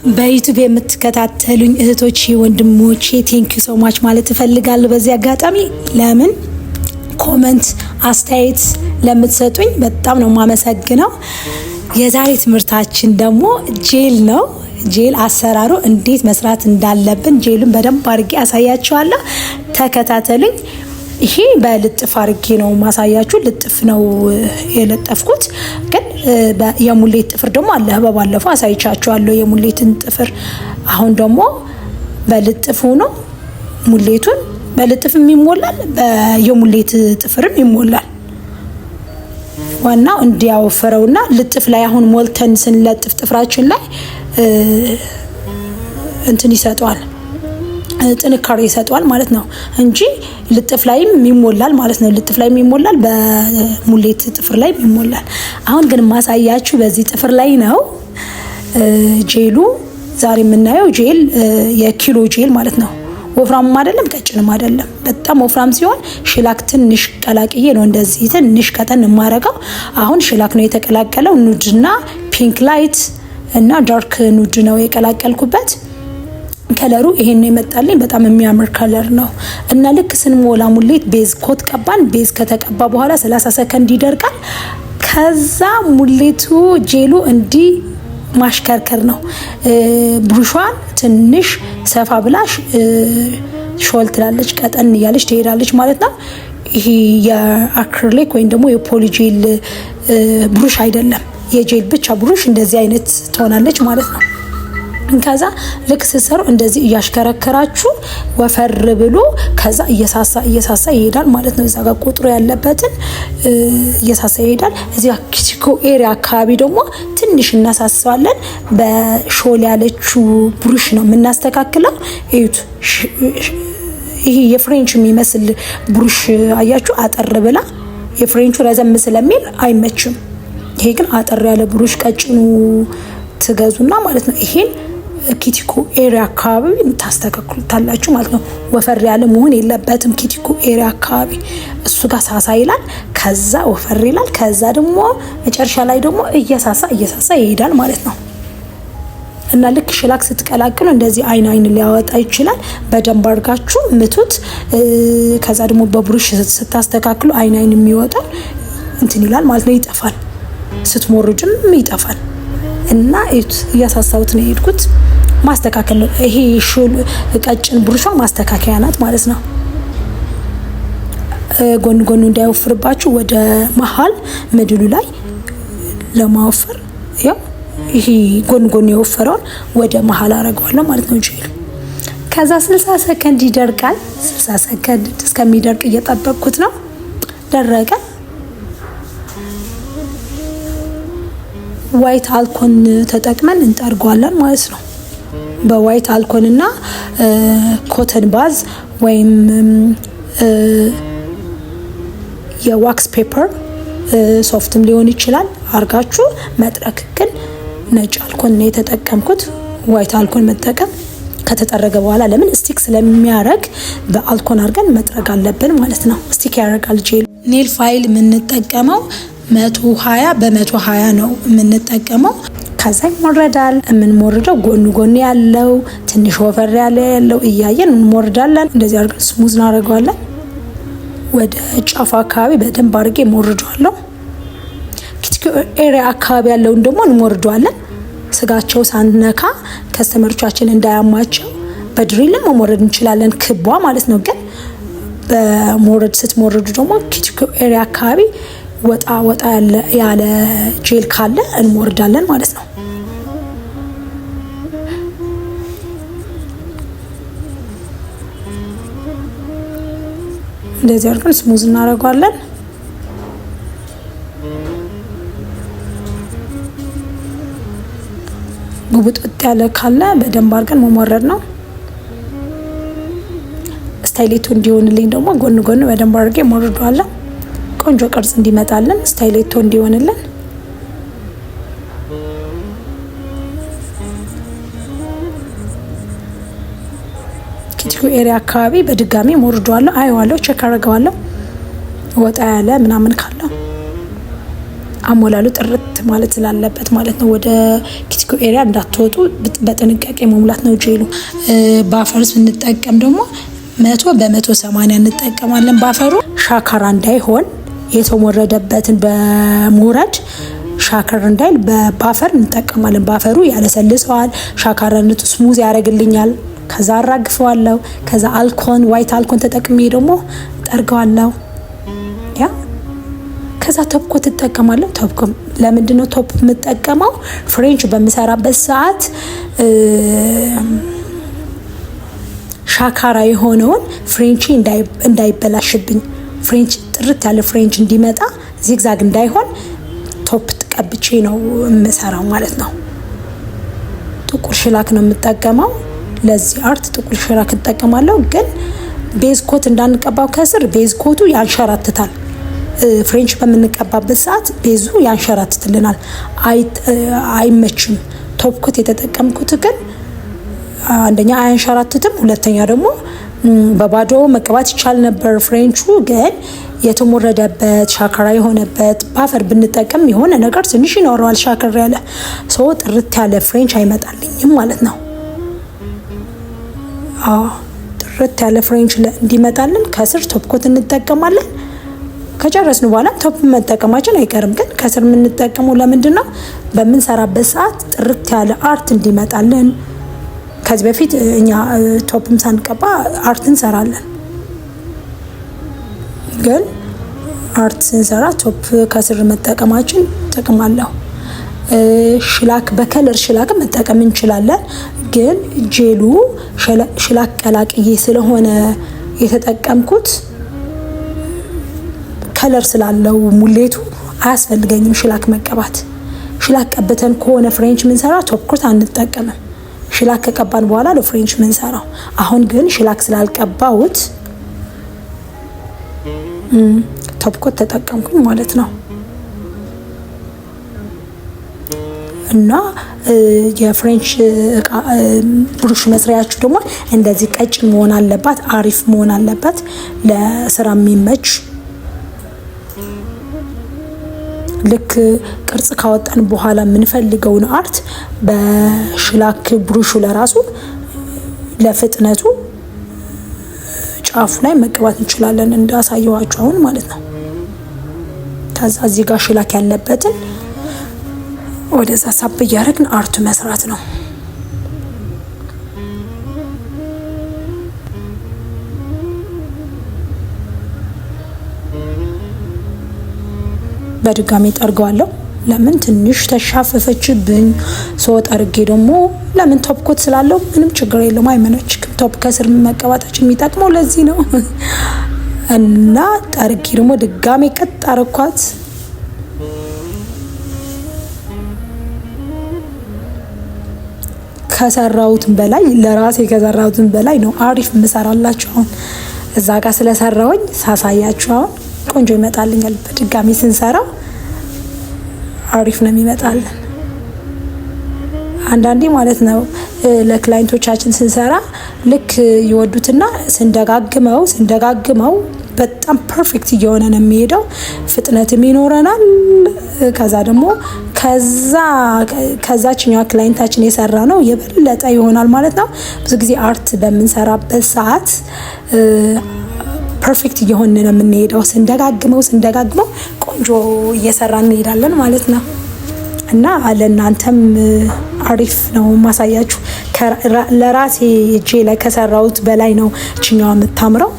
በ YouTube የምትከታተሉኝ እህቶቼ፣ ወንድሞቼ thank you so much ማለት እፈልጋለሁ። በዚህ አጋጣሚ ለምን comment አስተያየት ለምትሰጡኝ በጣም ነው የማመሰግነው። የዛሬ ትምህርታችን ደግሞ ጄል ነው። ጄል አሰራሩ እንዴት መስራት እንዳለብን ጄሉን በደንብ አድርጌ አሳያችኋለሁ። ተከታተሉኝ። ይሄ በልጥፍ አድርጌ ነው ማሳያችሁ። ልጥፍ ነው የለጠፍኩት፣ ግን የሙሌት ጥፍር ደግሞ አለ። በባለፈው አሳይቻችኋለሁ የሙሌትን ጥፍር። አሁን ደግሞ በልጥፍ ሆኖ ሙሌቱን በልጥፍም ይሞላል፣ የሙሌት ጥፍርም ይሞላል። ዋናው እንዲያወፍረውና ልጥፍ ላይ አሁን ሞልተን ስንለጥፍ ጥፍራችን ላይ እንትን ይሰጠዋል፣ ጥንካሬ ይሰጠዋል ማለት ነው እንጂ ልጥፍ ላይም ይሞላል ማለት ነው። ልጥፍ ላይም ይሞላል፣ በሙሌት ጥፍር ላይም ይሞላል። አሁን ግን ማሳያችሁ በዚህ ጥፍር ላይ ነው ጄሉ። ዛሬ የምናየው ጄል የኪሎ ጄል ማለት ነው። ወፍራምም አይደለም ቀጭንም አይደለም። በጣም ወፍራም ሲሆን shellac ትንሽ ቀላቅዬ ነው እንደዚህ ትንሽ ቀጠን የማረገው። አሁን shellac ነው የተቀላቀለው። Nude ና pink light እና dark nude ነው የቀላቀልኩበት። Color ኡ ይሄን ነው የመጣልኝ። በጣም የሚያምር color ነው እና ልክ ስንሞላ ሙሌት base coat ቀባን። Base ከተቀባ በኋላ 30 ሰከንድ ይደርቃል። ከዛ ሙሌቱ ጄሉ እንዲህ ማሽከርከር ነው። ብሩሿን ትንሽ ሰፋ ብላ ሾል ትላለች፣ ቀጠን እያለች ትሄዳለች ማለት ነው። ይሄ የ acrylic ወይም ደግሞ የ polygel ብሩሽ አይደለም፣ የጄል ብቻ ብሩሽ እንደዚህ አይነት ትሆናለች ማለት ነው። ከዛ ልክ ስትሰሩ እንደዚህ እያሽከረከራችሁ ወፈር ብሎ ከዛ እየሳሳ እየሳሳ ይሄዳል ማለት ነው። እዛ ጋር ቁጥሩ ያለበትን እየሳሳ ይሄዳል። እዚህ cuticle area አካባቢ ደግሞ ትንሽ እናሳስባለን። በሾል ያለችው ብሩሽ ነው የምናስተካክለው። እዩት። ይሄ የ French የሚመስል ብሩሽ አያችሁ፣ አጠር ብላ የ French ኡ ረዘም ስለሚል አይመችም። ይሄ ግን አጠር ያለ ብሩሽ ቀጭኑ ትገዙና ማለት ነው ይሄን cuticle area አካባቢ ታስተካክሉታላችሁ ማለት ነው። ወፈር ያለ መሆን የለበትም። Cuticle area አካባቢ እሱ ጋር ሳሳ ይላል፣ ከዛ ወፈር ይላል፣ ከዛ ደግሞ መጨረሻ ላይ ደግሞ እየሳሳ እየሳሳ ይሄዳል ማለት ነው። እና ልክ shellac ስትቀላቅሉ እንደዚህ አይን አይን ሊያወጣ ይችላል። በደንብ አድርጋችሁ ምቱት። ከዛ ደግሞ በብሩሽ ስታስተካክሉ አይን አይን የሚወጣው እንትን ይላል ማለት ነው፣ ይጠፋል። ስትሞርጅም ይጠፋል። እና እያሳሳሁት ነው የሄድኩት። ማስተካከል ነው ይሄ ሹል ቀጭን ብሩሿ ማስተካከያ ናት ማለት ነው። ጎን ጎኑ እንዳይወፍርባችሁ ወደ መሀል ምድሉ ላይ ለማወፈር ያው ይሄ ጎን ጎኑ የወፈረውን ወደ መሀል አደርገዋለሁ ማለት ነው ጄሉ። ከዛ 60 ሰከንድ ይደርቃል። 60 ሰከንድ እስከሚደርቅ እየጠበቅኩት ነው። ደረቀ። White alcohol ተጠቅመን እንጠርገዋለን ማለት ነው። በ white alcohol እና cotton buds ወይም የ wax paper soft ም ሊሆን ይችላል አርጋችሁ መጥረግ። ግን ነጭ አልኮል ነው የተጠቀምኩት። White alcohol መጠቀም ከተጠረገ በኋላ ለምን stick ስለሚያረግ በአልኮል አርገን መጥረግ አለብን ማለት ነው። Stick ያደርጋል ጄል። Nail file የምንጠቀመው 120 በ120 ነው የምንጠቀመው። ከዛ ይሞረዳል። የምንሞርደው ጎኑ ጎኑ ያለው ትንሽ ወፈር ያለ ያለው እያየን እንሞርዳለን። እንደዚህ አድርገን smooth እናደርገዋለን። ወደ ጫፉ አካባቢ በደንብ አድርጌ ሞርደዋለሁ። Cuticle area አካባቢ ያለውን ደግሞ እንሞርደዋለን። ስጋቸው ሳንነካ customer ኦቻችን እንዳያማቸው በ drill ም መሞረድ እንችላለን፣ ክቧ ማለት ነው። ግን በሞረድ ስትሞርዱ ደግሞ cuticle area አካባቢ ወጣ ወጣ ያለ ጄል ካለ እንሞርዳለን ማለት ነው። እንደዚህ አድርገን smooth እናደርገዋለን። ጉብጥብጥ ያለ ካለ በደንብ አድርገን መሞረድ ነው። Stiletto እንዲሆንልኝ ደግሞ ጎን ጎን በደንብ አድርጌ ሞርደዋለሁ። ቆንጆ ቅርጽ እንዲመጣልን stiletto እንዲሆንልን። Cuticle area አካባቢ በድጋሚ ሞርደዋለሁ፣ አየዋለሁ፣ check አደርገዋለሁ። ወጣ ያለ ምናምን ካለው አሞላሉ ጥርት ማለት ስላለበት ማለት ነው። ወደ cuticle area እንዳትወጡ በጥንቃቄ መሙላት ነው ጄሉ። Buffer ስንጠቀም ደግሞ 100 በ180 እንጠቀማለን። Buffer ኡ ሻካራ እንዳይሆን፣ የተሞረደበትን በሞረድ ሻከር እንዳይል በ buffer እንጠቀማለን። Buffer ኡ ያለሰልሰዋል፣ ሻካራነቱ smooth ያደርግልኛል። ከዛ አራግፈዋለሁ። ከዛ alcohol፣ white alcohol ተጠቅሜ ደግሞ ጠርገዋለሁ። Yeah፣ ከዛ top coat እጠቀማለሁ። Top ለምንድን ነው top የምጠቀመው? French በምሰራበት ሰዓት ሻካራ የሆነውን French እንዳይበላሽብኝ፣ French ጥርት ያለ French እንዲመጣ፣ zigzag እንዳይሆን top ቀብቼ ነው የምሰራው ማለት ነው። ጥቁር shellac ነው የምጠቀመው። ለዚህ art ጥቁር shellac እጠቀማለሁ። ግን base coat እንዳንቀባው ከስር፣ base coat ኡ ያንሸራትታል። French በምንቀባበት ሰዓት base ኡ ያንሸራትትልናል፣ አይመችም። Top coat የተጠቀምኩት ግን አንደኛ አያንሸራትትም፣ ሁለተኛ ደግሞ በባዶ መቀባት ይቻል ነበር። French ኡ ግን የተሞረደበት ሻካራ የሆነበት buffer ብንጠቀም የሆነ ነገር ትንሽ ይኖረዋል። ሻከር ያለ ሰው ጥርት ያለ French አይመጣልኝም ማለት ነው። አዎ፣ ጥርት ያለ French እንዲመጣልን ከስር top coat እንጠቀማለን። ከጨረስን በኋላ top መጠቀማችን አይቀርም። ግን ከስር የምንጠቀመው ለምንድን ነው? በምንሰራበት ሰዓት ጥርት ያለ art እንዲመጣልን። ከዚህ በፊት እኛ top ም ሳንቀባ art እንሰራለን። ግን art ስንሰራ top ከስር መጠቀማችን ጥቅም አለው። Shellac፣ በ color shellac መጠቀም እንችላለን። ግን ጄሉ shellac ቀላቅዬ ስለሆነ የተጠቀምኩት፣ color ስላለው ሙሌቱ አያስፈልገኝም shellac መቀባት። Shellac ቀብተን ከሆነ French ምንሰራ top coat አንጠቀምም። Shellac ከቀባን በኋላ ነው French ምንሰራው። አሁን ግን shellac ስላልቀባሁት top coat ተጠቀምኩኝ ማለት ነው። እና የ French እቃ ብሩሽ መስሪያችሁ ደግሞ እንደዚህ ቀጭን መሆን አለባት፣ አሪፍ መሆን አለበት ለስራ የሚመች። ልክ ቅርጽ ካወጣን በኋላ የምንፈልገውን art በ shellac ብሩሹ ለራሱ ለፍጥነቱ ጫፉ ላይ መቀባት እንችላለን፣ እንዳሳየኋችሁ አሁን ማለት ነው። ከዛ እዚህ ጋር shellac ያለበትን ወደዛ ሳብ እያደረግን art ኡ መስራት ነው። በድጋሚ ጠርገዋለሁ። ለምን ትንሽ ተሻፈፈችብኝ። So ጠርጌ ደግሞ ለምን top coat ስላለው ምንም ችግር የለውም፣ አይመነችክም። Top ከስር መቀባታችን የሚጠቅመው ለዚህ ነው። እና ጠርጌ ደግሞ ድጋሜ ቀጥ አረኳት። ከሰራሁትም በላይ፣ ለራሴ ከሰራሁትም በላይ ነው አሪፍ የምሰራላችሁ። አሁን እዛ ጋር ስለሰራሁኝ ሳሳያችሁ አሁን ቆንጆ ይመጣልኛል። በድጋሚ ስንሰራው አሪፍ ነው የሚመጣልን። አንዳንዴ ማለት ነው ለ client ኦቻችን ስንሰራ ልክ ይወዱትና ስንደጋግመው ስንደጋግመው በጣም perfect እየሆነ ነው የሚሄደው። ፍጥነትም ይኖረናል። ከዛ ደግሞ ከዛችኛዋ client ኣችን የሰራ ነው የበለጠ ይሆናል ማለት ነው። ብዙ ጊዜ art በምንሰራበት ሰዓት perfect እየሆነ ነው የምንሄደው። ስንደጋግመው ስንደጋግመው ቆንጆ እየሰራ እንሄዳለን ማለት ነው። እና ለእናንተም አሪፍ ነው ማሳያችሁ። ለራሴ እጄ ላይ ከሰራሁት በላይ ነው እችኛዋ የምታምረው።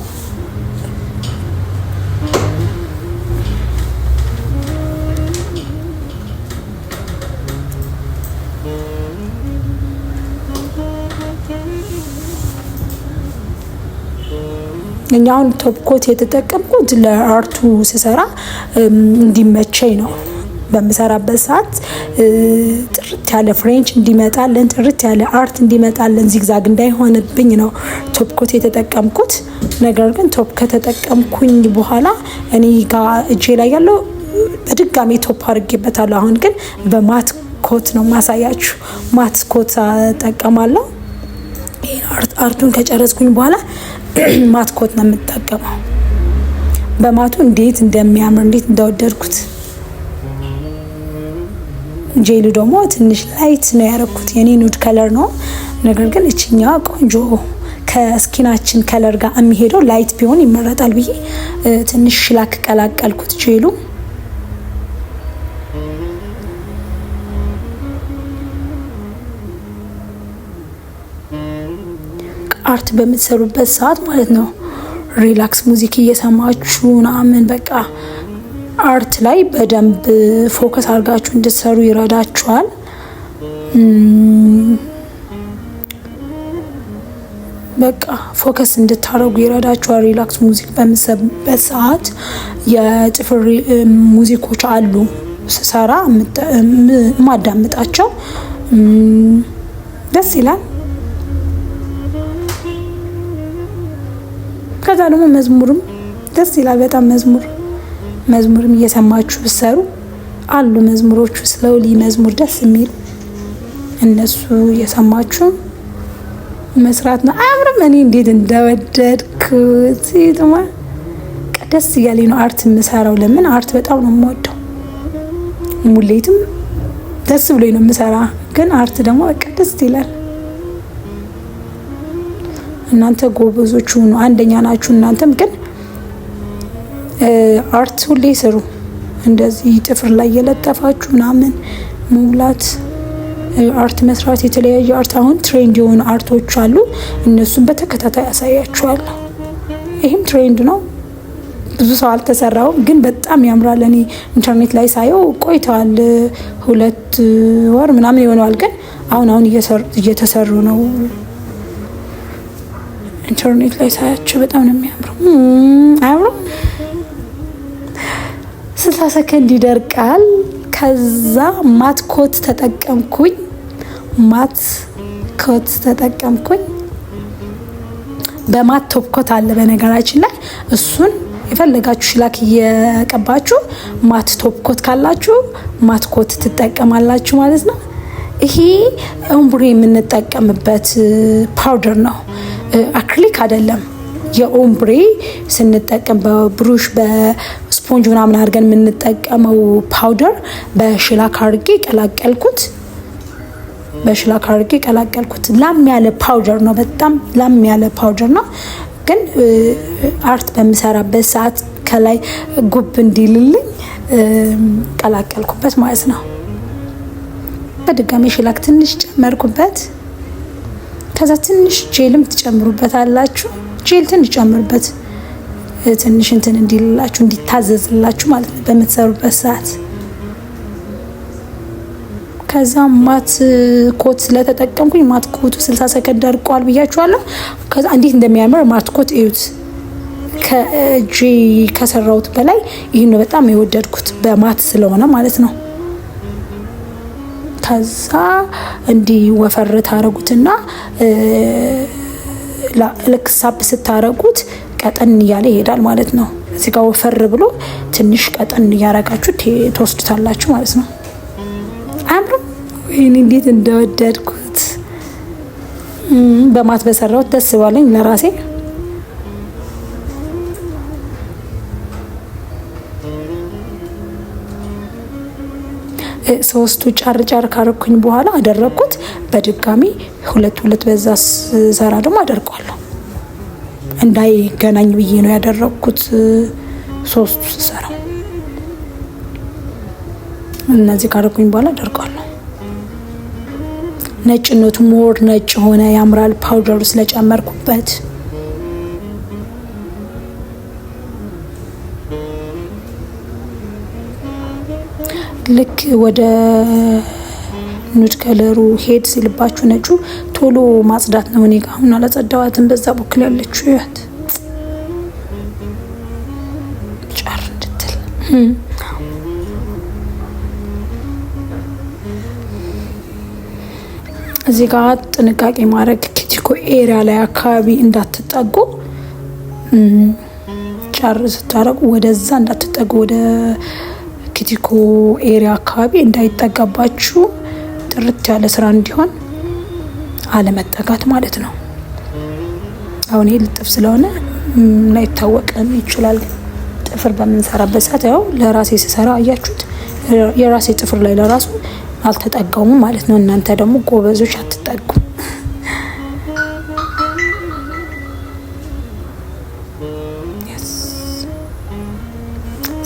እኛ አሁን top coat የተጠቀምኩት ለ art ኡ ስሰራ እንዲመቸኝ ነው። በምሰራበት ሰዓት ጥርት ያለ French እንዲመጣልን፣ ጥርት ያለ art እንዲመጣልን፣ zigzag እንዳይሆንብኝ ነው top coat የተጠቀምኩት። ነገር ግን top ከተጠቀምኩኝ በኋላ እኔ ጋ እጄ ላይ ያለው በድጋሚ top አድርጌበታለሁ። አሁን ግን በ matte coat ነው ማሳያችሁ። Matte coat እጠቀማለሁ። ይሄን art ኡን ከጨረስኩኝ በኋላ matte coat ነው የምጠቀመው። በ matte ኡ እንዴት እንደሚያምር፣ እንዴት እንደወደድኩት። ጄሉ ደግሞ ትንሽ light ነው ያረኩት፣ የኔ nude color ነው። ነገር ግን እችኛዋ ቆንጆ ከ skin ኣችን color ጋር የሚሄደው light ቢሆን ይመረጣል ብዬ ትንሽ shellac ቀላቀልኩት ጄሉ። Art በምትሰሩበት ሰዓት ማለት ነው relax music እየሰማችሁ ምናምን በቃ art ላይ በደንብ focus አድርጋችሁ እንድትሰሩ ይረዳችኋል። በቃ focus እንድታደርጉ ይረዳችኋል። Relax music በምትሰሙበት ሰዓት የጥፍር music ኦች አሉ ስሰራ የማዳምጣቸው፣ ደስ ይላል። ከዛ ደግሞ መዝሙርም ደስ ይላል በጣም። መዝሙርም እየሰማችሁ ብትሰሩ አሉ መዝሙሮቹ፣ slowly መዝሙር ደስ የሚል፣ እነሱ እየሰማችሁ መስራት ነው። አያምርም? እኔ እንዴት እንደወደድኩት፣ ደስ እያለኝ ነው art የምሰራው። ለምን፣ art በጣም ነው የምወደው። ሙሌትም ደስ ብሎኝ ነው የምሰራ፣ ግን art ደግሞ በቃ ደስ ይላል። እናንተ ጎበዞች ሁኑ፣ አንደኛ ናችሁ። እናንተም ግን art ሁሌ ስሩ። እንደዚህ ጥፍር ላይ የለጠፋችሁ ምናምን መሙላት፣ art መስራት፣ የተለያዩ art፣ አሁን trend የሆኑ art ኦች አሉ። እነሱን በተከታታይ አሳያችኋለሁ። ይህም trend ነው። ብዙ ሰው አልተሰራውም፣ ግን በጣም ያምራል። እኔ ኢንተርኔት ላይ ሳየው ቆይተዋል፣ 2 ወር ምናምን ይሆነዋል። ግን አሁን አሁን እየተሰሩ ነው። ኢንተርኔት ላይ ሳያቸው በጣም ነው የሚያምረው። አያምረው? 60 ሰከንድ ይደርቃል። ከዛ matte coat ተጠቀምኩኝ። Matte coat ተጠቀምኩኝ። በ matte top coat አለ በነገራችን ላይ፣ እሱን የፈለጋችሁ shellac እየቀባችሁ matte top coat ካላችሁ matte coat ትጠቀማላችሁ ማለት ነው። ይሄ ombre የምንጠቀምበት powder ነው፣ acrylic አይደለም። የ ombre ስንጠቀም በ brush፣ በ sponge ምናምን አድርገን የምንጠቀመው powder በ shellac አድርጌ ቀላቀልኩት። በ shellac አድርጌ ቀላቀልኩት። ላም ያለ powder ነው፣ በጣም ላም ያለ powder ነው። ግን art በምሰራበት ሰዓት ከላይ ጉብ እንዲልልኝ ቀላቀልኩበት ማለት ነው። በድጋሚ shellac ትንሽ ጨመርኩበት። ከዛ ትንሽ ጄልም ትጨምሩበት አላችሁ። ጄል ትንሽ ጨምሩበት፣ ትንሽ እንትን እንዲልላችሁ፣ እንዲታዘዝላችሁ ማለት ነው በምትሰሩበት ሰዓት። ከዛ matte coat ስለተጠቀምኩኝ matte coat ኡ 60 ሰከንድ ደርቋል ብያችኋለሁ። ከዛ እንዴት እንደሚያምር matte coat እዩት። ከእጄ ከሰራሁት በላይ ይህን ነው በጣም የወደድኩት፣ በ matte ስለሆነ ማለት ነው። ከዛ እንዲህ ወፈር ታረጉትና ልክ ሳብ ስታረጉት ቀጠን እያለ ይሄዳል ማለት ነው። እዚህ ጋር ወፈር ብሎ ትንሽ ቀጠን እያረጋችሁ ትወስዱታላችሁ ማለት ነው። አያምርም? ወይኔ እንዴት እንደወደድኩት! በ matte በሰራሁት ደስ ባለኝ ለራሴ። ሶስቱ ጫር ጫር ካረኩኝ በኋላ አደረግኩት። በድጋሚ ሁለት ሁለት በዛ ስሰራ ደግሞ አደርገዋለሁ። እንዳይገናኝ ብዬ ነው ያደረግኩት። ሶስቱ ስሰራው እነዚህ ካረኩኝ በኋላ አደርገዋለሁ። ነጭነቱ more ነጭ ሆነ፣ ያምራል። Powder ኡ ስለጨመርኩበት። ልክ ወደ nude color ኡ ሄድ ሲልባችሁ ነጩ ቶሎ ማጽዳት ነው። እኔ ጋ አሁን አላጸዳዋትም። በዛ በኩል ያለችው ያት ጫር እንድትል። እዚህ ጋር ጥንቃቄ ማድረግ cuticle area ላይ አካባቢ እንዳትጠጉ፣ ጫር ስታረጉ ወደዛ እንዳትጠጉ፣ ወደ cuticle area አካባቢ እንዳይጠጋባችሁ፣ ጥርት ያለ ስራ እንዲሆን አለመጠጋት ማለት ነው። አሁን ይሄ ልጥፍ ስለሆነ ላይታወቅም ይችላል። ግን ጥፍር በምንሰራበት ሰዓት ያው ለራሴ ስሰራ አያችሁት፣ የራሴ ጥፍር ላይ ለራሱ አልተጠጋውም ማለት ነው። እናንተ ደግሞ ጎበዞች አትጠጉም።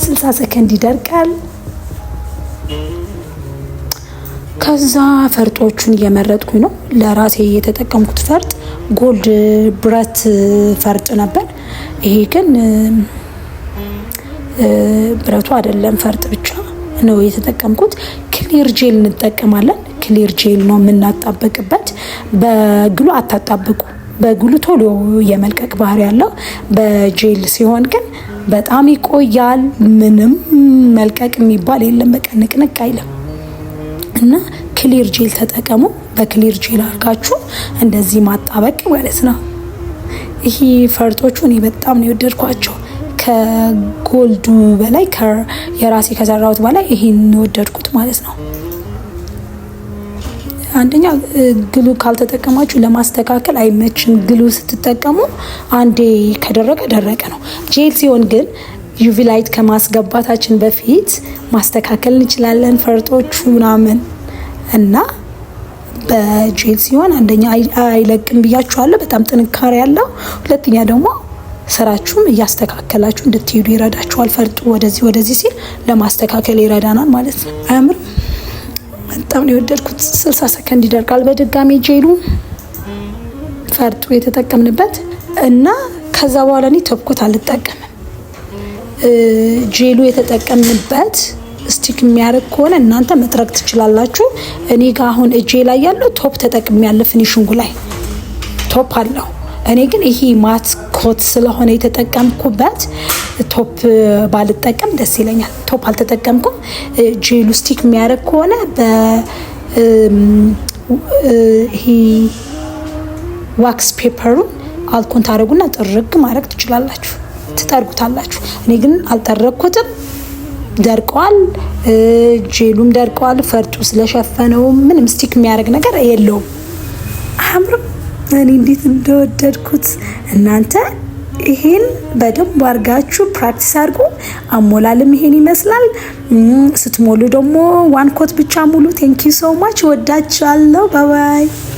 60 ሰከንድ ይደርቃል። ከዛ ፈርጦቹን እየመረጥኩኝ ነው። ለራሴ የተጠቀምኩት ፈርጥ gold ብረት ፈርጥ ነበር። ይሄ ግን ብረቱ አይደለም፣ ፈርጥ ብቻ ነው የተጠቀምኩት። Clear gel እንጠቀማለን። Clear gel ነው የምናጣበቅበት። በ glue አታጣብቁ። በ glue ቶሎ የመልቀቅ ባህሪ ያለው፣ በጄል ሲሆን ግን በጣም ይቆያል። ምንም መልቀቅ የሚባል የለም። በቃ ንቅንቅ አይልም። እና clear gel ተጠቀሙ። በ clear gel አድርጋችሁ እንደዚህ ማጣበቅ ማለት ነው። ይሄ ፈርጦቹ እኔ በጣም ነው የወደድኳቸው። ከ gold ኡ በላይ፣ የራሴ ከሰራሁት በላይ ይሄን የወደድኩት ማለት ነው። አንደኛ glue ካልተጠቀማችሁ ለማስተካከል አይመችም። Glue ስትጠቀሙ አንዴ ከደረቀ ደረቀ ነው። ጄል ሲሆን ግን UV light ከማስገባታችን በፊት ማስተካከል እንችላለን ፈርጦቹ ምናምን። እና በጄል ሲሆን አንደኛ አይለቅም ብያችኋለሁ፣ በጣም ጥንካሬ ያለው። ሁለተኛ ደግሞ ስራችሁም እያስተካከላችሁ እንድትሄዱ ይረዳችኋል። ፈርጡ ወደዚህ ወደዚህ ሲል ለማስተካከል ይረዳናል ማለት ነው። አያምርም? በጣም ነው የወደድኩት። 60 ሰከንድ ይደርቃል። በድጋሚ ጄሉ ፈርጡ የተጠቀምንበት እና ከዛ በኋላ እኔ top coat አልጠቀምም። ጄሉ የተጠቀምንበት stick የሚያደርግ ከሆነ እናንተ መጥረግ ትችላላችሁ። እኔ ጋ አሁን እጄ ላይ ያለው top ተጠቅሜ ያለ finishing ኡ ላይ top አለው። እኔ ግን ይሄ matte coat ስለሆነ የተጠቀምኩበት top ባልጠቀም ደስ ይለኛል። Top አልተጠቀምኩም። Gel ኡ stick የሚያደርግ ከሆነ ይሄ wax paper ኡን አልኮን ታደርጉና ጥርግ ማድረግ ትችላላችሁ፣ ትጠርጉታላችሁ። እኔ ግን አልጠረግኩትም። ደርቀዋል፣ ጄሉም ደርቀዋል። ፈርጡ ስለሸፈነው ምንም stick የሚያደርግ ነገር የለውም። አያምርም? እኔ እንዴት እንደወደድኩት! እናንተ ይሄን በደንብ አድርጋችሁ practice አድርጉ። አሞላልም ይሄን ይመስላል። ስትሞሉ ደግሞ one coat ብቻ ሙሉ። Thank you so much። ወዳችኋለሁ። Bye bye።